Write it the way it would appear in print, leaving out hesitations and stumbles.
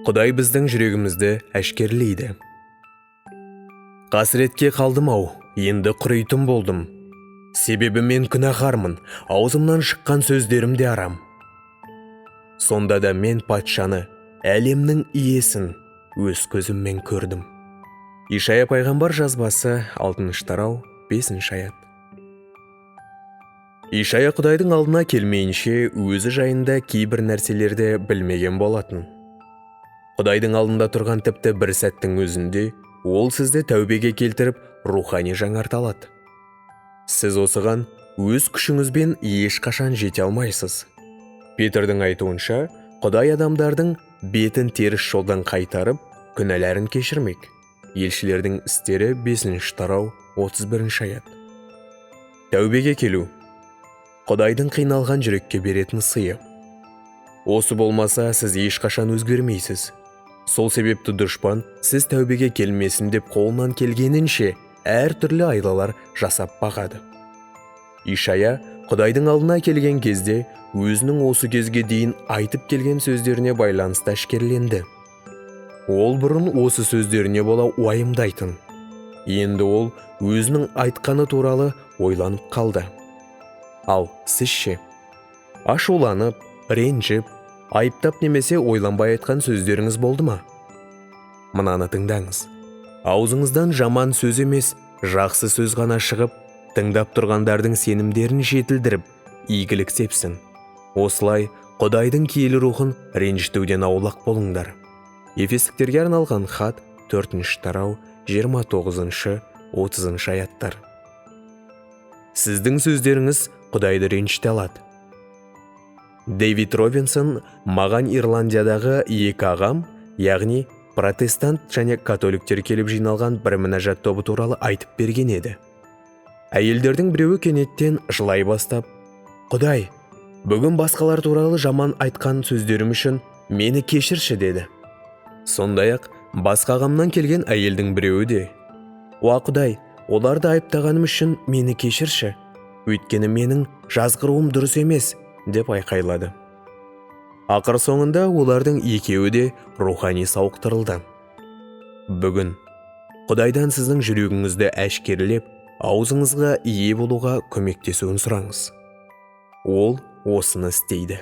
Құдай біздің жүрегімізді әшкерелейді. Қасіретке қалдым-ау, енді құритын болдым. Себебі мен күнәһармын, аузымнан шыққан сөздерім де арам. Сонда да мен патшаны, әлемнің иесін өз көзіммен көрдім. Ишая пайғамбар жазбасы, 6 тарау, 5 аят. Ишая Құдайдың алдына келмейінше өзі жайында кейбір нәрселерді білмеген болатын. Құдайдың алдында тұрған тіпті бір сәттің өзінде ол сізді тәубеге келтіріп, рухани жаңарта алады. Сіз осыған өз күшіңізбен ешқашан жете алмайсыз. Петрдің айтуынша, Құдай адамдардың бетін теріс жолдан қайтарып, күнәләрін кешірмек. Елшілердің істері, 5 тарау, 31 аят. Тәубеге келу Құдайдың қиналған жүрекке беретін сыйы. Осы болмаса, сіз ешқашан өзгермейсіз. Сол себепті дұшпан сіз тәубеге келмесін деп қолынан келгенінше әртүрлі айлалар жасап бағады. Ишая Құдайдың алдына келген кезде өзінің осы кезге дейін айтып келген сөздеріне байланысты әшкереленді. Ол бұрын осы сөздеріне бола уайымдайтын. Енді ол өзінің айтқаны туралы ойланып қалды. Ал сіз ше? Ашуланып, ренжіп, айыптап немесе ойланбай айтқан сөздеріңіз болды ма? Мынаны тыңдаңыз. Аузыңыздан жаман сөз емес, жақсы сөз ғана шығып, тыңдап тұрғандардың сенімдерін жетілдіріп, игілік сепсін. Осылай Құдайдың киелі рухын ренжітуден аулақ болыңдар. Ефестіктерге арналған хат, 4 тарау, 29-30 аяттар. Сіздің сөздеріңіз Құдайды ренжіте алады. Дэвид Робинсон маған Ирландиядағы екі ағам, яғни протестант және католиктер келіп жиналған бір мінәжат тобы туралы айтып берген еді. Әйелдердің біреуі кенеттен жылай бастап, «Құдай, бүгін басқалар туралы жаман айтқан сөздерім үшін мені кешірші», деді. Сондай-ақ басқа ағамнан келген әйелдің біреуі де, «Уа Құдай, оларды айыптағаным үшін мені кешірші, өйткені менің жазғыруым дұрыс емес», деп айқайлады. Ақыр соңында олардың екеуі де рухани сауықтырылды. Бүгін Құдайдан сіздің жүрегіңізді әшкерелеп, аузыңызға ие болуға көмектесуін сұраңыз. Ол осыны істейді.